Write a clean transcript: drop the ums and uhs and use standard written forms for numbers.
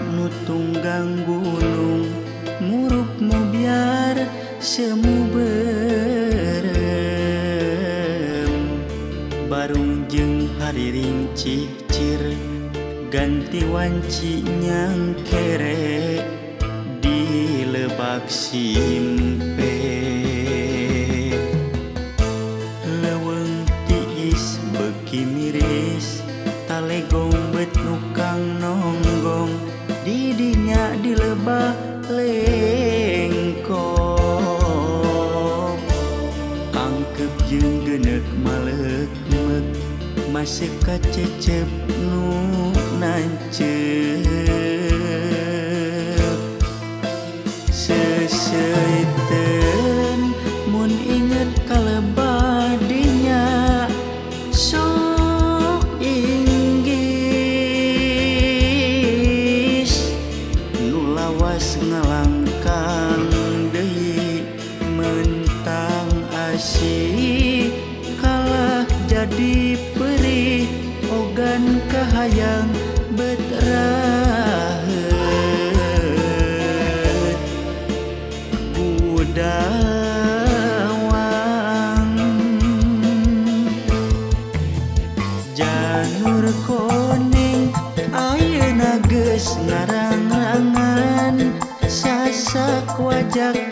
Nu tunggang gunung muruk mubiar semu berem barung jeung hariring cicir ganti wanci nyangkere di lebak simpe. Leuweung tiis beuki miris talegong bet nukang nonggong didinya di lebah lengkong angkep jeung geuneuk maleukmeuk masuk ka cecep nu nancep seuseuyteun mun inget ka lebah dinya sok inggis nu lawas ngalangkang deui mentang asih kalah jadi perih ogan kahayang bet raheut gudawang. Janur koneng ayeuna geus ngarang-rangan sasak wajak.